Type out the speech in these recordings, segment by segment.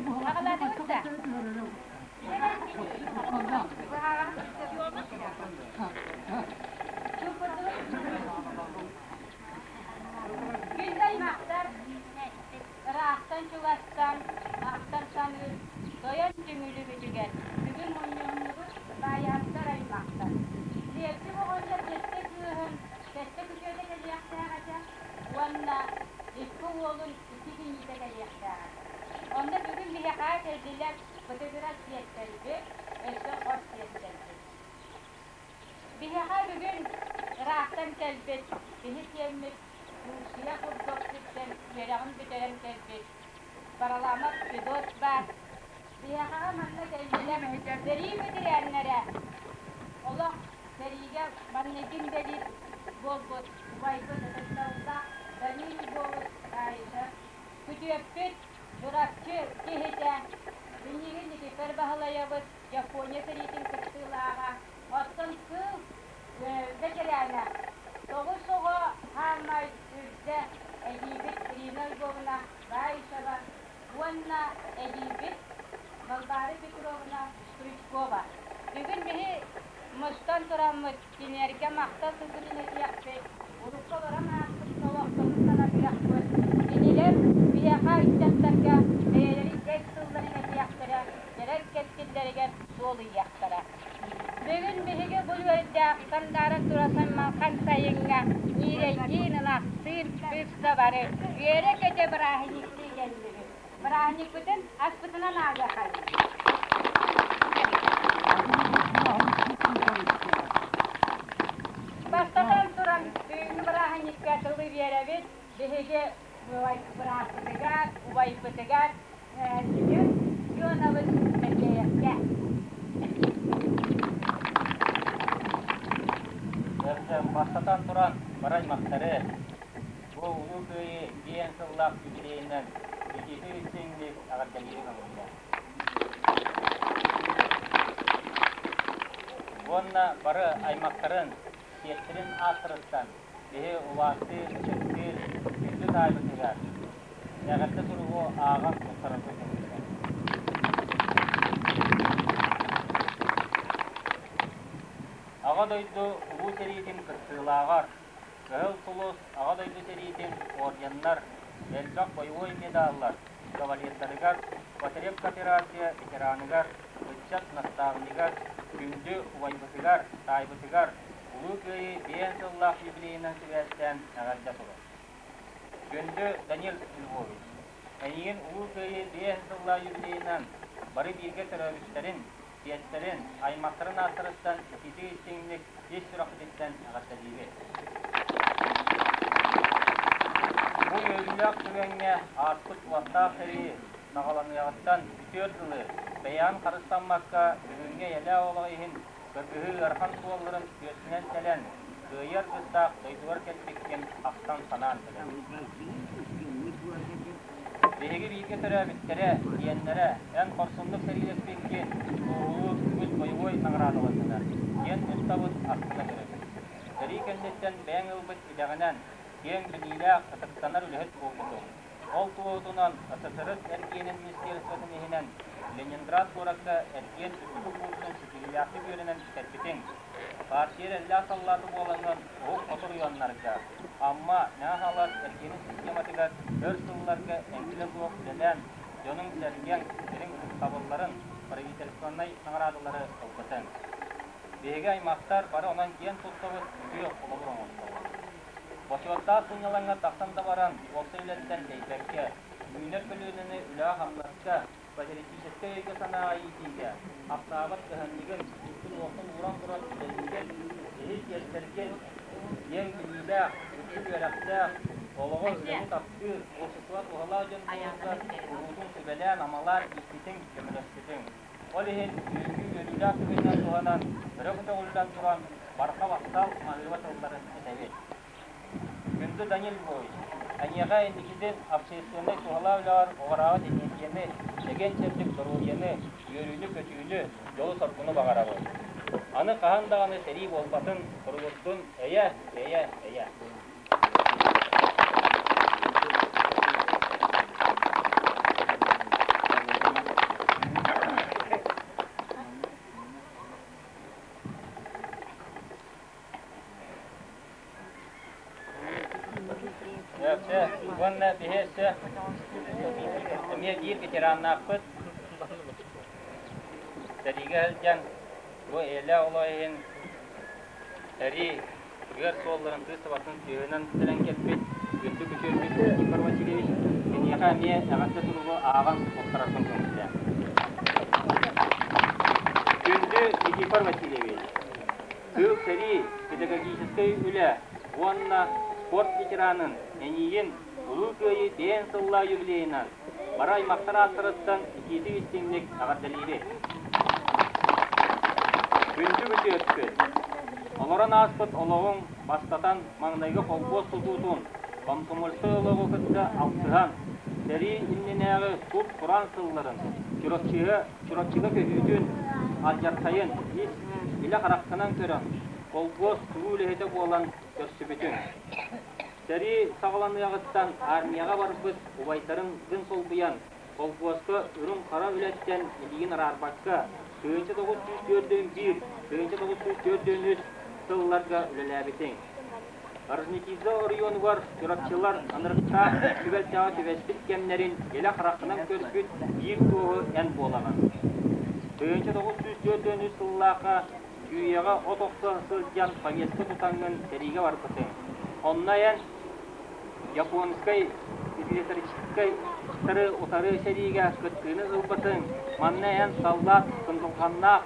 Аҕалаатыгыт да? Күндү аймахтар, ыраахтан-чугастан ахтар-саныыр тойон түҥүлүбүтүгэр бүгүн мунньуһуннубут баайаһыттар аймахтар. Лиэпчик оҕонньор сэттэ кыыһын сэттэ күтүөтэ кэлиэхтээх этэ уонна икки уолун икки киниитэ кэлиэхтээх этэ. Онно бүгүн биһиэхэ кэллилэр бытыгырас сиэттэрбит, өссө хос сиэттэрбит. Биһиэхэ бүгүн ыраахтан кэлбит киһи сиэммит Турция курдук сиртэн үөрэҕин бүтэрэн кэлбит Бараламов Федот баар. Биһиэхэҕэ манна кэллилэр сэрии бэтэрээннэрэ олох сэриигэ маҥнайгы инбэлиит буолбут убайбыт ытыктабыллаах Данил Львович Баишев, күтүөппүт Чурапчы киһитэ Билигин Никифор Баһылайабыт Япония сэриитин кыттыылааҕа, оттон тыыл бэтэрээнэ тоҕус оҕо хаамай үрдэ эдьиийбит Ирина Львовна Баишева уонна эдьиийбит Балбаара Петровна Стручкова. Бүгүн биһи мустан тураммыт кинилэргэ махтал тылбытын этиэхпит, урукку олорон ааспыт олохторун санатыахпыт. Кинилэр биһиэхэ ыччаттарга бэйэлэрин кэс тылларын этиэхтэрэ, кэлэр кэскиллэригэр суол ыйыахтара. Бүгүн биһиги бу үөрдээх сандааран тура маҥхан сайыҥҥа ньирэйдиин, ынахтыын сыыста бары үөрэ-көтө бырааһынньыктыы кэллибит. Бырааһынньыкпытын аспытынан ааҕыахай. Бастатан туран, бүгүҥҥү бырааһынньыкка тылы биэрэбит. Биһиги бырааппытыгар, убайбытыгар Семен Ионович Сергеевкэ. Бастатан туран, бары аймахтары, Бу Улуу Кыайыы диэн сыллаах юбилейынан итиитик истиҥник эҕэрдэлиирин оҥордо. Уонна бары аймахтарын, сиэттэрин ааттарыттан биһи убаастыыр, ытыктыыр күндү таайбытыгар эҕэрдэ суругу ааҕан туттарарга көҥүллэр. Аҕа дойду Улуу сэриитин кыттыылааҕар Кыһыл Сулус Аҕа дойду сэриитин орденнар, элбэх бойобуой медаллар кавалердарыгар, потребкооперация ветераныгар, ыччат наставнигар, күндү убайбытыгар, таайбытыгар Улуу Кыайыы биэс сыллаах юбилейынан сибээстээн эҕэрдэ сурук. Күндү Данил Львович, эйигин Улуу Кыайыы биэс сыллаах юбилейынан бары бииргэ төрөөбүттэрин, сиэттэрин, аймахтарын ааттарыттан итиитик-истиҥник ис сүрэхпититтэн эҕэрдэлиибит. Бу үөрүүлээх түгэҥҥэ ааспыт уоттаах сэрии саҕаланыаҕыттан үтүө дылы бэйэҕин харыстаммакка бүгүҥҥү эйэлээх олох иһин кыргыһыы ыарахан суолларын күөстүнэн тэлэн, кыайыы аргыстаах дойдугар кэлбиккин ахтан-санаан кэлэбит. Биһиги бииргэ төрөөбүттэрэ, сиэннэрэ, эн хорсуннук сэриилэспиккин туоһулуур үгүс бойобуой наҕараадаланнылар, диэн туттабыт, астына көрөбүт. Сэрии кэнниттэн бэйэҥ ылбыт идэҕинэн киэҥ билиилээх, ытыктанар үлэһит буолбутуҥ. Ол туоһутунан СССР эргиэнин министерствотын иһинэн Ленинград куоракка эргиэн үрдүкү куурсун ситиһиилээхтик үөрэнэн бүтэрбитиҥ. Партия эрэллээх саллаата буолаҥҥын Уһук Хоту оройуоннарга, Амма, Мэҥэ Хаҥалас эргиэнин систематыгар өр сылларга эҥкилэ суох үлэлээн, дьонуҥ-сэргэҥ дириҥ ытыктабылларын, правительственнай наҕараадалары ылбытыҥ. Биһиги аймахтар бары онон киэн туттабыт, үтүө холобур оҥостобут. Бочуоттаах сынньалаҥҥа тахсан да баран, уопсай үлэттэн тэйбэккэ, үүнэр көлүөнэни үлэҕэ-хамнаска, патриотическай өйгө-санааҕа иитиигэ, ахсаабат кыһамньыгын, күүскүн-уоххун ууран туран үлэлиигин, киһи сиэттэргин киэҥ билиилээх, үрдүк үөрэхтээх, олоҕу, үлэни таптыыр, уопсастыба туһалаах дьон буоларгар куруутун сүбэлээн-амалаан ииппитиҥ, көмөлөспүтүҥ. Ол иһин бүгүҥҥү үөрүүлээх түгэнинэн туһанан, өрө көтөҕүллэн туран, барҕа махтал маһыыба тылларын этэбит. Күндү Данил Львович, эйиэхэ инникитин общественнай туһалаах үлэҕэр уҕараабат эниэргийэни, чэгиэн-чэбдик доруобуйаны, үөрүүнү-көтүүнү, дьолу-соргуну баҕарабын. Аны хаһан даҕаны сэрии буолбатын, туругурдун, эйэ, эйэ, эйэ. Чэ, уонна биһи өссө эмиэ биир ветераннаахпыт. Сэриигэ сылдьан бу эйэлээх олох иһин сэрии ыар суолларын тыас сабатын түөһүнэн кэлэн кэлбит күндү күтүөппүт Никифор Васильевич киниэхэ эмиэ эҕэрдэ суругу ааҕан туттарарбын көҥүллээн. Күндү Никифор Васильевич, тыыл сэрии, педагогическай үлэ уонна спорт ветеранын эйиигин Улуу Кыайыы биэс сыллаах юбилейынан бары аймахтар ааттарыттан итиитик-истиҥник эҕэрдэлиибит! Күндү күтүөппүт! Олорон ааспыт олоҕуҥ бастатан маҥнайгы холкуос тутуутун, комсомольскай олоҕу кытта алтыһан, сэрии иннинээҕи сут-кураан сылларын, Чурапчыга, Чурапчыга көһүүтүн, алдьархайын ис илэ хараххынан көрөн, холкуос туруу үлэһитэ буолан көрсүбүтүҥ. Сэрии саҕаланыаҕыттан армияҕа барбыт убайдарын гын солбуйан, холкуоска үрүҥ-хара үлэттэн илиигин араарбакка, 1941, 1943 сылларга үлэлээбитиҥ. Орджоникидзе оройуонугар чурапчылар ынырыктаах түбэлтэҕэ түбэспит кэмнэрин илэ хараххынан көрбүт биир туоһу эн буолаҕын. 1943 сыллаахха Чүүйэҕэ от охсо сылдьан повестка тутаҥҥын сэриигэ барбытыҥ. Онно эн японскай милитаристическай утары сэриигэ кыттыыны ылбытыҥ. Манна эн саллаат сындылҕаннаах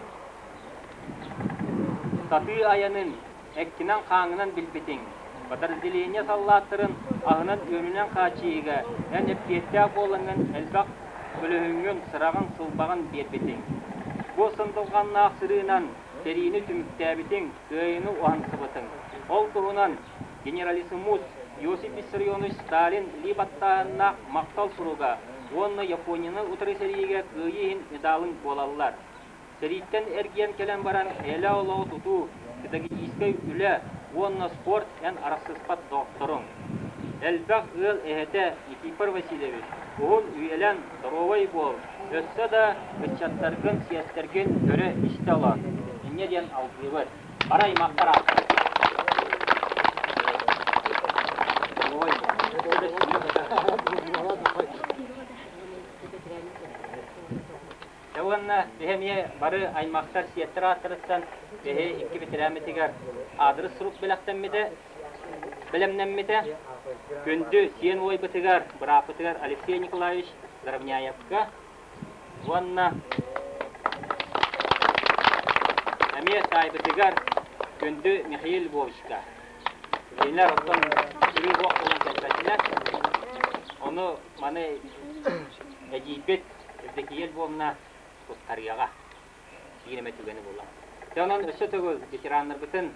сатыы айанын эккинэн-хааҥҥынан билбитиҥ. Подразделение саллааттарын аһынан-үөлүнэн хааччыйыыга эн эппиэттээх буолаҥҥын элбэх көлөһүҥҥүн, сыраҕын-сылбаҕын биэрбитиҥ. Бу сындылҕаннаах сырыынан сэриини түмүктээбитиҥ, кыайыыны уһансыбытыҥ. Ол туһунан генералиссимус Иосиф Виссарионович Сталин илии баттааһыннаах махтал суруга уонна Японияны утары сэриигэ кыайыы иһин медалын буолаллар. Сэрииттэн эргийэн кэлэн баран эйэлээх олоҕу тутуу, педагогическай үлэ уонна спорт эн арахсыспат доҕотторуҥ. Элбэх ыал эһэтэ Никифор Васильевич уһун үйэлэн доруобай буол, өссө да ыччаттаргын, сиэстэргин көрө-истэ олор. Инньэ диэн алгыыбыт. Бары аймахтар ааттара. Доруобай буол. Дьэ уонна биһи эмиэ бары аймахтар, сиэттэр ааттарыттан биһи икки бэтэрээммитигэр аадырыс сурук бэлэхтэммитэ, бэлэмнэммитэ. Күндү сиэн уойбутугар, бырааппытыгар Алексей Николаевич Заровняевка уонна эмиэ таайбытыгар күндү Михаил Львовичка. Кинилэр оттон сүрүн суох буолан кэлбэтилэр. Ону маны эдьиийбит Евдокия Львовна туттарыаҕа биир эмэ түгэни булан. Дьэ онон өссө төгүл ветераннарбытын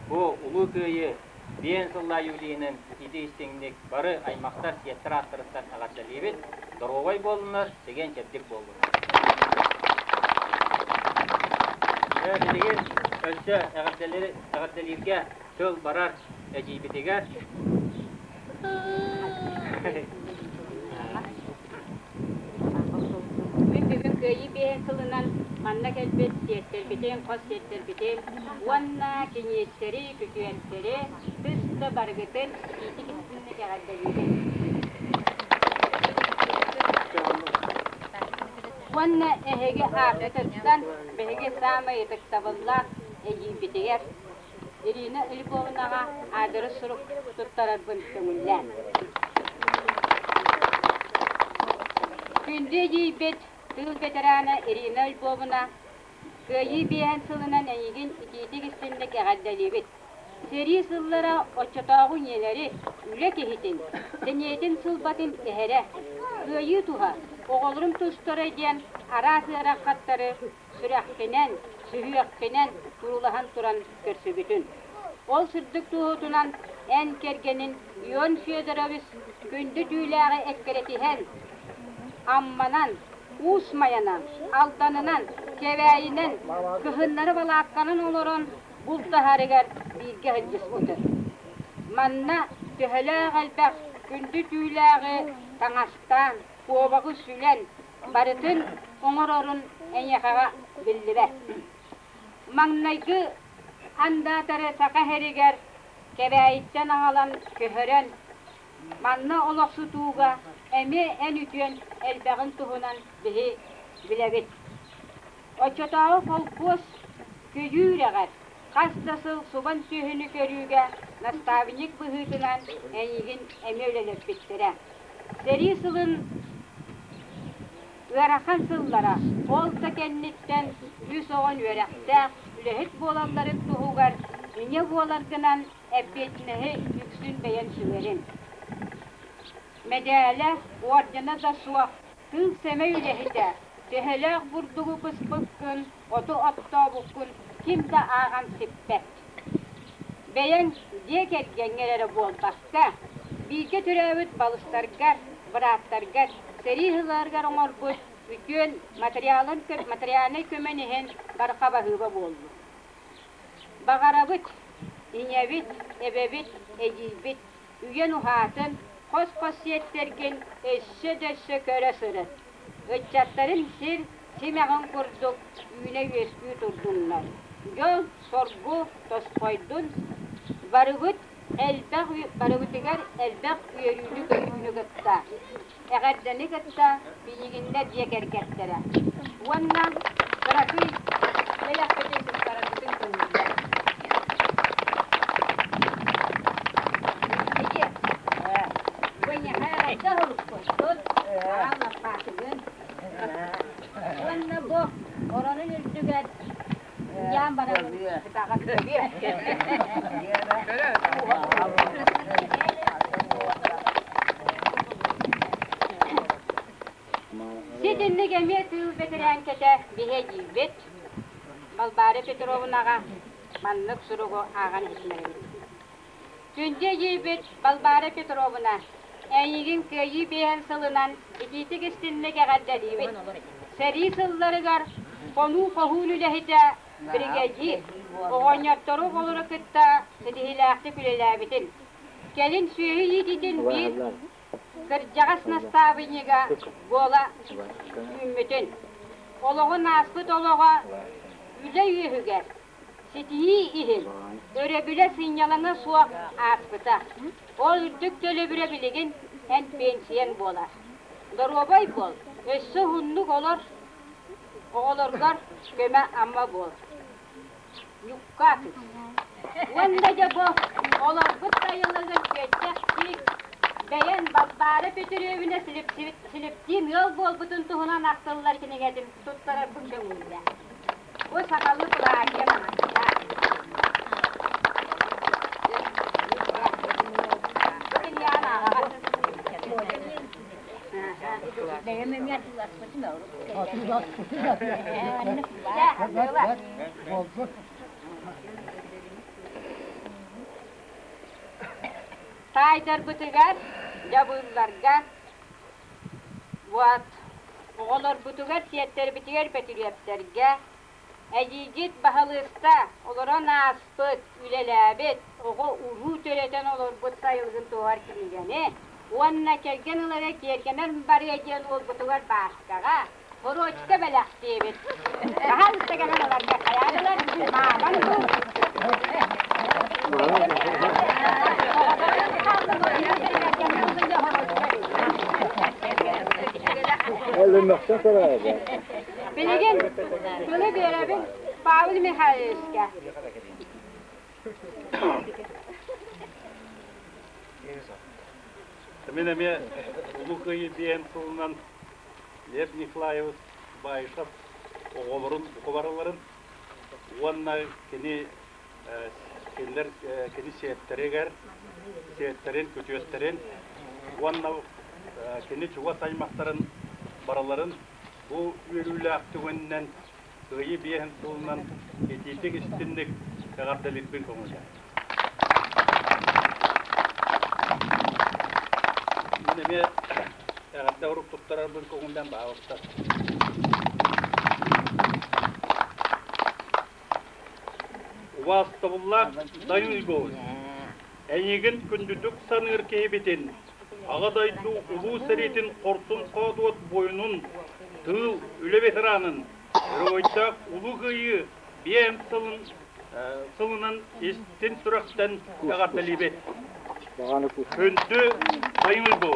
бу Улуу Кыайыы биэн сыллаа юбилейынан итиитик-истиҥник бары аймахтар, сиэттэр ааттарыттан эҕэрдэлиибит. Доруобай буоллунар, чэгиэн-чэбдик буоллунар. Билигин өссө эҕэрдэлииргэ тыл барар эдьиийбитигэр. Мин бүгүн Кыайыы биэһин сылынан манна кэлбит сиэттэрбитин, хос сиэттэрбитин уонна киниэстэри, күтүөттэри тыс да барыгытын итиитик истиҥник эҕэрдэлиибин. Уонна эһиги ааккытыттан биһиги саамай ытыктабыллаах эдьиийбитигэр Ирина Львовнаҕа аадырыс сурук туттарарбын көҥүллээн. Күндү эдьиийбит, тыыл ветерана Ирина Львовна, Кыайыы биэһин сылынан эйигин итиитик-истинник эҕэрдэлиибит. Сэрии сыллара оччотооҕу ийэлэри, үлэ киһитин, сэниэтин сылбатын эһэрэ, кыайыы туһа, оҕолорум тустара диэн араас ыарахаттары сүрэххинэн, сүһүөххинэн туруулаһан туран көрсүбүтүн. Ол сырдык туоһутунан эн кэргэнин Ион Федорович күндү түүлээҕи эккирэтиһэн, Амманан, Уус Майанан, Алданынан, Кэбээйинэн кыһыннары балаакканан олорон бултаһарыгар бииргэ сылдьыспытын. Манна төһөлөөх элбэх күндү түүлээҕи таҥастаан, куобаҕы сүлэн, барытын оҥорорун эйиэхэҕэ биллибэт. Маҥнайгы андаатары саха сиригэр Кэбээйиттэн аҕалан көһөрөн, Манна олохсутууга эмиэ эн үтүөн элбэҕин туһунан биһи билэбит. Оччотооҕу холкуос көйүүр-эҕэр хас да сыл субан сүөһүнү көрүүгэ наставник быһыытынан эйигин эмиэ үлэлэппиттэрэ. Сэрии сылын ыарахан сыллара, ол да кэнниттэн үс оҕон үөрэхтээх, үлэһит буолалларын туһугар ийэ буоларгынан эппиэтинэһи үксүн бэйэн сүгэрин. Мэдээлэ, ордена да суох, тыыл сэмэй үлэһитэ, төһөлөөх бурдугу быспыккын, оту оттообуккун ким да ааҕан сиппэт. Бэйэҥ дьиэ кэргэҥҥэр эрэ буолбакка, бииргэ төрөөбүт балыстаргар, бырааттаргар сэрии сылларыгар оҥорбут үтүөн материальнай көмөн иһин барҕа баһыыба буоллун. Баҕарабыт, ийэбит, эбэбит, эдьиийбит үйэн уһаатын, хос-хос сиэттэргин өссө да өссө көрө сырыт. Ыччаттарын сир симэҕин курдук үүнэ-үөскүү турдуннар. Дьол, соргу тосхойдун, барыбыт элбэх барыбытыгар элбэх үөрүүнү-көтүүнү кытта, эҕэрдэни кытта Пинигиннэр дьиэ кэргэттэрэ уонна кыракый бэлэхпитин туттарарбытын көҥүллэр. Бу эйиэхэ эҕэрдэ оһолукпуттун, аҕаҥ лаппаатыгын. Уонна бу оронун үрдүгэр ыйаан баран ытаҕа көбүө. Ситинник эмиэ тыыл бэтэрээнкэтэ биһиэдьийбит Балбаара Петровнаҕа маннык суругу ааҕан иһитиннэрэбит. Күндү эдьиийбит Балбаара Петровна, эйигин Кыайыы биэһин сылынан итиитик истинник эҕэрдэлиибит. Сэрии сылларыгар хонуу хоһуун үлэһитэ, биригэдьиир, оҕонньоттору оҕолору кытта ситиһиилээхтик үлэлээбитин, кэлин сүөһү иитиитин биир кырдьаҕас настаабынньыга буола үүммүтүн, олоҕун ааспыт олоҕо үлэ үөһүгэр ситиһии иһин өрөбүлэ сынньалаҥа суох ааспыта. Ол үрдүк төлөбүрэ билигин эн пенсияҥ буолар. Доруобай буол, өссө уһуннук олор, оҕолоргор көмө-ама буол. Ньукка кыыс. Уонна дьэ бу олорбут сайылыгын күөттэх тиик бэйэн Балбаара Пөтүрүөбүнэ Силиптиин ыал буолбутун туһунан ахтыллар кинигэтин туттарарбын көҥүллээ. Бу сахалыы платье маҥастаах. Бу кинигэҕин ааҕаҕын. Бэйэм эмиэ атыыласпытым Таайдарбытыгар, дьабыылларга, вот, оҕолорбутугар, сиэттэрбитигэр, Бөтүрүөптэргэ, эдьиийгит баһылыыста олорон ааспыт, үлэлээбит, оҕо-уруу төрөтөн олорбут сайылыгын туһугар кинигэни уонна кэргэн ылара киэргэнэн барыа диэн уолбутугар Бааскаҕа Хорочка бэлэхтиэбит. Хаһан кэлэн ыларга хайаатылар? Мааман дуу? Билигин тылы биэрэбин Павел Михайловичка. Мин эмиэ Улуу Кыайыы биэһин сылынан Лев Николаевич Баишев оҕолорун бука уонна кини кинилэр кини сиэттэригэр сиэттэрин, күтүөттэрин уонна кини чугас аймахтарын барыларын бу үөрүүлээх түгэнинэн Кыайыы биэһин сылынан итиитик истинник эҕэрдэлиирбин көҥүллээн. Мин эмиэ эҕэрдэ урук туттарарбын көҥүллээн баҕалыктар. Убаастабыллаах Дайын Львович, эйигин күндүтүк саныыр киһибитин, Аҕа дойду Улуу сэриитин хорсун-хоодуот буойунун, тыыл, үлэ ветеранын, Геройдаах Улуу Кыайыы биэм сылын сылынан истин сүрэхтэн эҕэрдэлиибит. Күндү Дайыҥый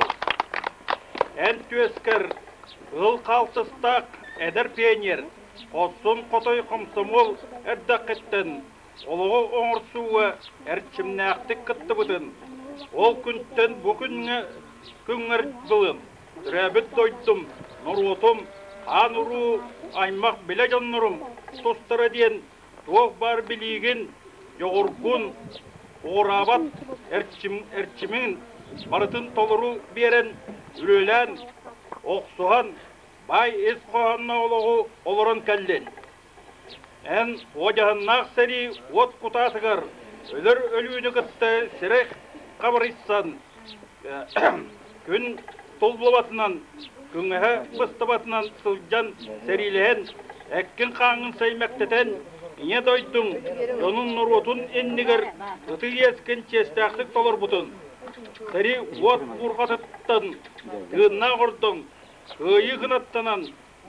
Эн түөскэр ыл хаалтыстаах эдэр пионер, хорсун хотой хомсомуол эрдэххиттэн олоҕу оҥорсууга эрчимнээхтик кыттыбытын, ол күнтэн бу күҥҥэ күҥҥэр дылы төрөөбүт дойдум, норуотум, хаан-уруу аймах билэ дьоннорум тустара диэн туох баар билиигин, дьоҕургун, уҕураабат эрчимин барытын толору биэрэн, үлэлээн, охсуһан, баай ис хоһоонноох олоҕу олорон кэллин. Эн уодьаһыннаах сэрии уот кутаатыгар өлөр өлүүнү кытта сирэй хабырыйсан, күн туллубатынан, күҥэһэ быстыбатынан сылдьан сэриилэһэн, эккин-хааҥҥын сэймэктэтэн, Ийэ дойдуҥ дьонун-норуотун иннигэр ытык иэскин чиэстээхтик толорбутун, сэрии уот буурҕатыттан тыыннаах ордон, кыайыы кынаттанан,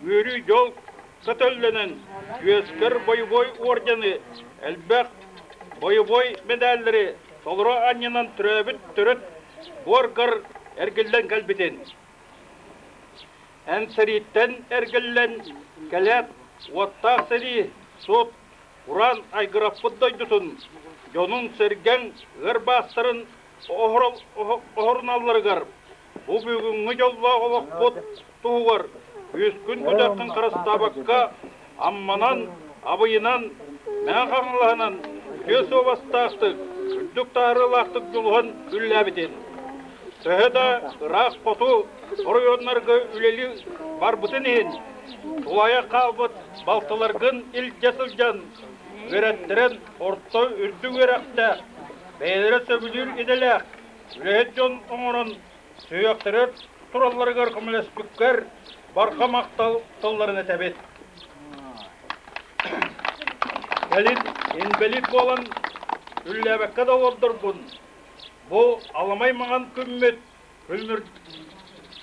үөрүү-дьол көтөллөнөн, үөскэр бойобуой ордены, элбэх бойобуой медаллары толору анньынан төрөөбүт төрүт буоргар эргиллэн кэлбитин. Эн сэрииттэн эргиллэн кэлээт, уоттаах сэрии, сут, уран айгыраппыт дойдутун, дьонун-сэргэҥ ыар баастарын оһоруналларыгар бу бүгүҥҥү дьоллоох олохпут туһугар күүскүн-күдэххин харыстаабакка Амманан, Абыйынан, Мэҥэ Хаҥалаһынан үтүө суобастаахтык, үрдүк таһаарыылаахтык дьулуһан үлэлээбитин. Төһө да ыраах хоту оройуоннарга үлэлии барбытын иһин, тулаайах хаалбыт балтыларгын илдьэ сылдьан, үөрэттэрэн орто үрдүк үөрэхтээх, бэйэлэрэ сөбүлүүр идэлээх үлэһит дьон оҥорон сүһүөхтэрэ туралларыгар көмөлөспүккэр барҕа махтал тылларын этэбит. Кэлин инбэлиит буолан үллээбэккэ да олордорбун, бу аламай маҥан күммүт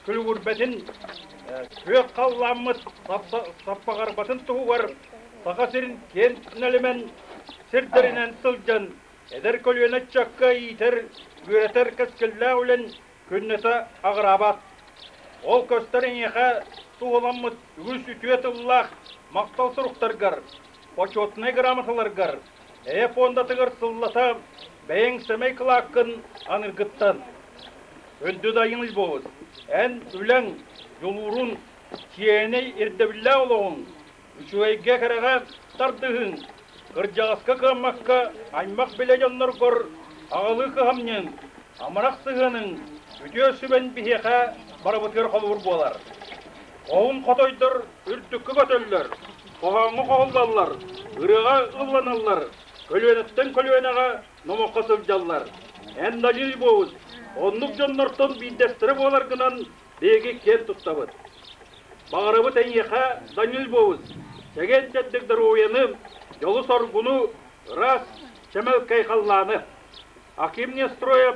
күлүгүрбэтин, күөх халлааммыт саппаҕырбатын туһугар Саха сирин киэҥ нэлэмэн сирдэринэн сылдьан эдэр көлүөнэ ыччакка иитэр, үөрэтэр кэскиллээх үлэн күннэтэ аҕыраабат. Ол көстөр эйиэхэ туһуламмыт үгүс үтүө тыллаах махтал суруктаргар, почетнай грамоталаргар, эйэ фондатыгар сыллата бэйэҥ сэмэй кылааккын аныргыттан. Күндү Дайын Львович, эн үлэҥ, дьулуурун, чиэһинэй ирдэбиллээх олоҕуҥ, үчүгэйгэ-кэрэҕэ тардыһыҥ, кырдьаҕаска-кыаммакка аймах-билэ дьонноргор аҕалыы кыһамньыҥ, амарах сыһыаныҥ үтүө сүбэн биһиэхэ барыбытыгар холобур буолар. Хоһун хотойдор үрдүккэ көтөллөр, хоһооҥҥо хоһуллаллар, ырыаҕа ылланаллар, көлүөнэттэн көлүөнэҕэ номоххо сылдьаллар. Эн Данил Львович, оннук дьоннортон биирдэстэрэ буоларгынан биһиги киэн туттабыт. Баҕарабыт эйиэхэ, Данил Львович, чэгиэн-чэбдик доруобуйаны, дьолу-соргуну, ыраас, чэмэлкэй халлааны. Аким Нестроев,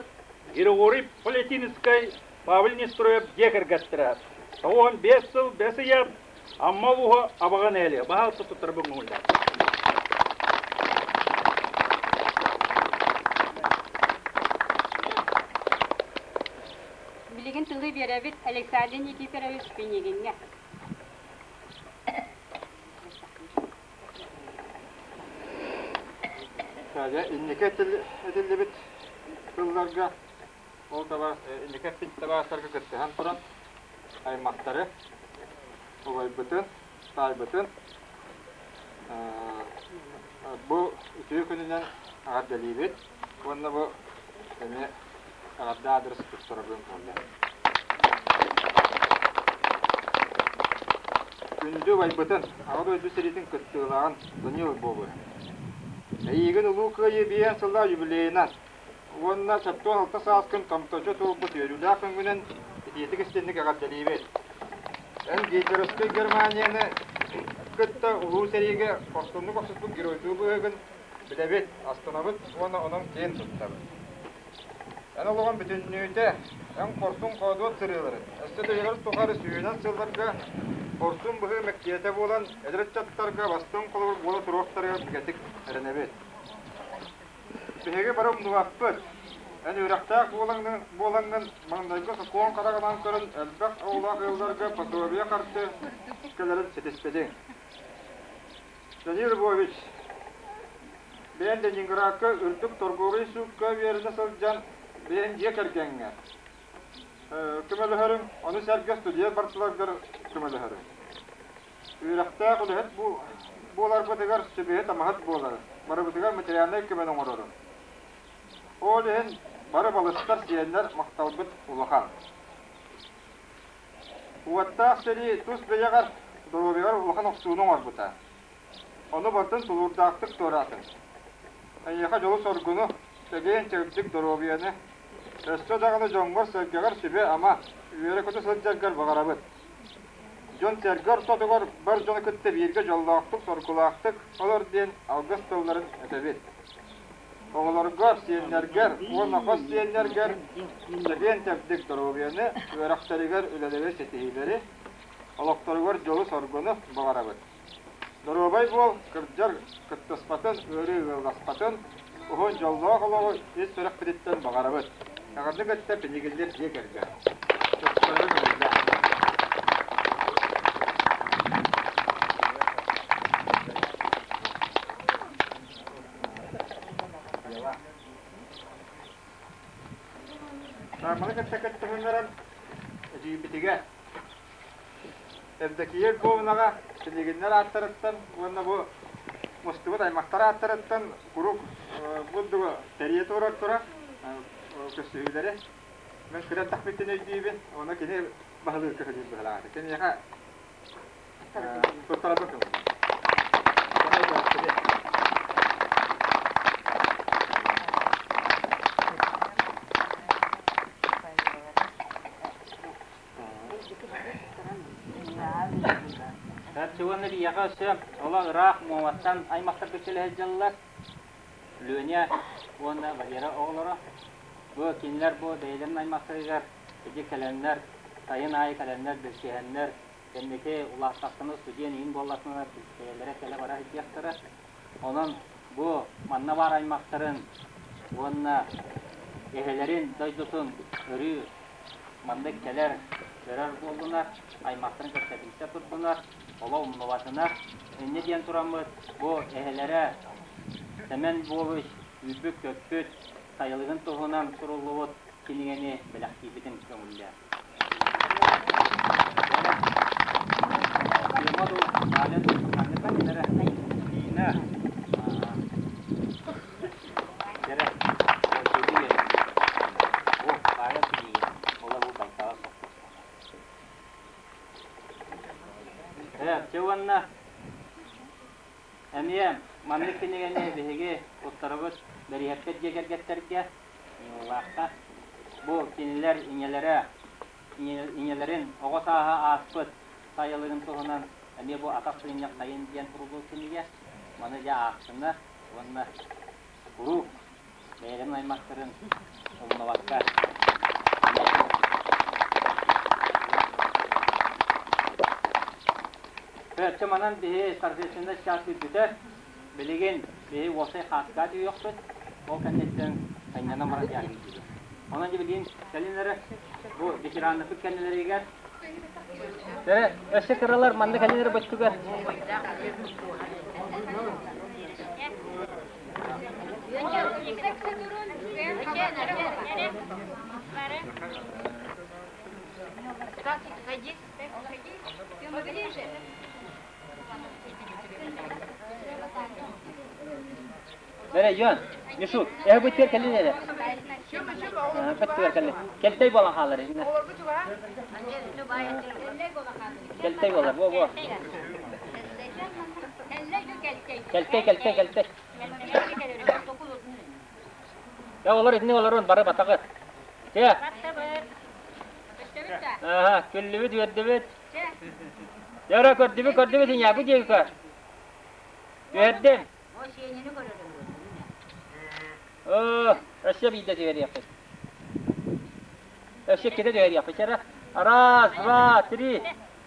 Григорий Полятинскай, Павел Нестроев дьиэ кэргэттэрэ. 95 сыл бэс ыйа Амма улууһа Абаҕа нэһилиэгэ. Баһаалыста туттарбын көҥүллээх. Билигин тылы биэрэбит Александр Никифорович Пинигиҥҥэ. Инники этиллибит тылларга ол инники эппит табаарыстарга кыттыһан туран аймахтары убайбытын, таайбытын бу үтүө күнүнэн эҕэрдэлиибит уонна бу эмиэ эҕэрдэ аадырыс туттарабын буолла. Күндү убайбытын, Аҕа дойду сэриитин кыттыылааҕын Данил Львовы. Эйиигин Улуу Кыайыы биэс сыллаах юбилейынан уонна 76 сааскын томточу туолбут үөрүүлээх күҥҥүнэн итиитик истинник эҕэрдэлиибит. Эн гитлеровскай Германияны кытта улуу сэриигэ хорсуннук охсуспут геройдуу быһыыгын билэбит, астынабыт уонна онон киэн туттабыт. Эн олоҕун бүтүннүүтэ эн хорсун-хоодуот сырыыларын, өссө да үйэлэр тухары сүүһүнэн сылларга хорсун быһыы мэктиэтэ буолан, эдэр ыччаттарга бастыҥ холобур буола туруохтарыгар бигэтик эрэнэбит. Биһиги бары умнубаппыт. Эн үөрэхтээх буолаҥҥын маҥнайгы сокуон хараҕынан көрөн элбэх оҕолоох ыалларга пособие харчы кэлэрин ситиспитиҥ. Данил Львович, бэйэн Ленинградка үрдүк торговай суукка үөрэнэ сылдьан бэйэн дьиэ кэргэҥҥэ көмөлөһөрүҥ, ону сэргэ студент барсыларгар көмөлөһөрүҥ. Үөрэхтээх үлэһит буоларбытыгар сүбэһит-амаһыт буолары, барыбытыгар материальнай көмөнү оҥорору. Ол иһин бары балыстар сиэннэр махталбыт улахан. Уоттаах сэрии тус бэйэҕэр, доруобуйаҕар улахан охсууну оҥорбута. Ону барытын тулуурдаахтык туораатыҥ. Эйиэхэ дьолу-соргуну, чэгиэн-чэбдик доруобуйаны, өссө даҕаны дьоҥҥор-сэргэҕэр сүбэ-ама, үөрэ-көтө сылдьаргар баҕарабыт. Дьон-сэргэ ортотугар бар дьону кытта бииргэ дьоллоохтук-соргулаахтык олор диэн алгыс тылларын этэбит. Оҕолоргор, сиэннэргэр уонна хос сиэннэргэр чэгиэн-чэбдик доруобуйаны, үөрэхтэригэр үлэлэри ситиһиилэри, олохторугар дьолу-соргуну баҕарабыт. Доруобай буол, кырдьар кыттыспатын, ыарыы ыалласпатын, уһун дьоллоох олоҕу ис сүрэхпититтэн баҕарабыт. Эҕэрдэ кытта Пинигиннэр дьиэ кэргэн. Туттарга көҥүллээх. Маны кытта кыттыһыннаран эдьиийбитигэр Евдокия Львовнаҕа Пинигиннэр ааттарыттан уонна бу мустубут аймахтар ааттарыттан куруук бурдугу тэрийэ турар тура көрсүһүүлэри мен кыра тахпыттан өйдүүбүн уонна кини баһылыыр көһүлүүр быһалаата киниэхэ туттарарга көҥүл. Чугунна биһиэхэ өссө олох ыраах Муоматтан аймахтарга кэлэ сылдьаллар. Леня уонна Валера оҕолоро. Бу кинилэр бу бэйэлэрин аймахтарыгар ити кэлэннэр, сайын аайы кэлэннэр, билсиһэннэр, кэнники улааттахтарына студент иһин буоллахтарына бэйэлэрэ кэлэ-бара сылдьыахтара. Онон бу манна баар аймахтарын уонна эһэлэрин дойдутун өрүү маннык кэлэр, көрөр буоллунар, аймахтарын кытта билсэ турдунар, олох умнубатынар. Инньэ диэн тураммыт бу эһэлэрэ Сэмэн Львович үүрбүт-көппүт сайылыгын туһунан суруллубут кинигэни бэлэхтиирбитин көҥүллээн. Тема дуу, Валя дуу, ханнык кэллэрэ? Дина. Кэрэ. О, Валя кинигэ. Ола бу байтаҕа Э, чэ уонна эмиэ маннык кинигэни биһиги туттарабыт бэриһэппит дьиэ кэргэттэргэ Ньыллаахха. Бу кинилэр ийэлэрэ, ийэлэрин оҕо сааһа ааспыт сайылыгын туһунан эмиэ бу атах сыгынньах сайын диэн суруллубут кинигэ. Маны дьэ аахсыннар уонна куруук бэйэлэрин аймахтарын умнубакка Өттө манан биһи торжественнай чаас бүтэр. Билигин биһи уопсай хааска түһүөхпүт. Ол кэнниттэн сынньанан баран дьаарбайдыыбыт. Онон дьэ билигин кэлин эрэ бу ветераннарбыт кэннилэригэр Эрэ, өссө кыралар манна кэлин эрэ бөттүгэр. Садись. Ближе. Бэрэ, Йон, Мишук, эһэ быттыар кэлин эрэ. Быттыар кэлин. Кэлтэй буолан хаалар иннэ. Кэлтэй буолар, бу бу. Кэлтэй, кэлтэй, кэлтэй. Я олор итини олорун бары батаҕыт. Те. Аха, күллүбүт, үөрдүбүт. Дьэ, көрдүбүт, көрдүбүт, иньээбит диэки көр. Үөрдүм. Оо, өссө биирдэ түһэриэхпит. Өссө иккитэ түһэриэхпит. Раз, два, три.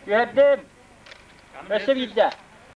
Түһэрдим. Өссө биирдэ.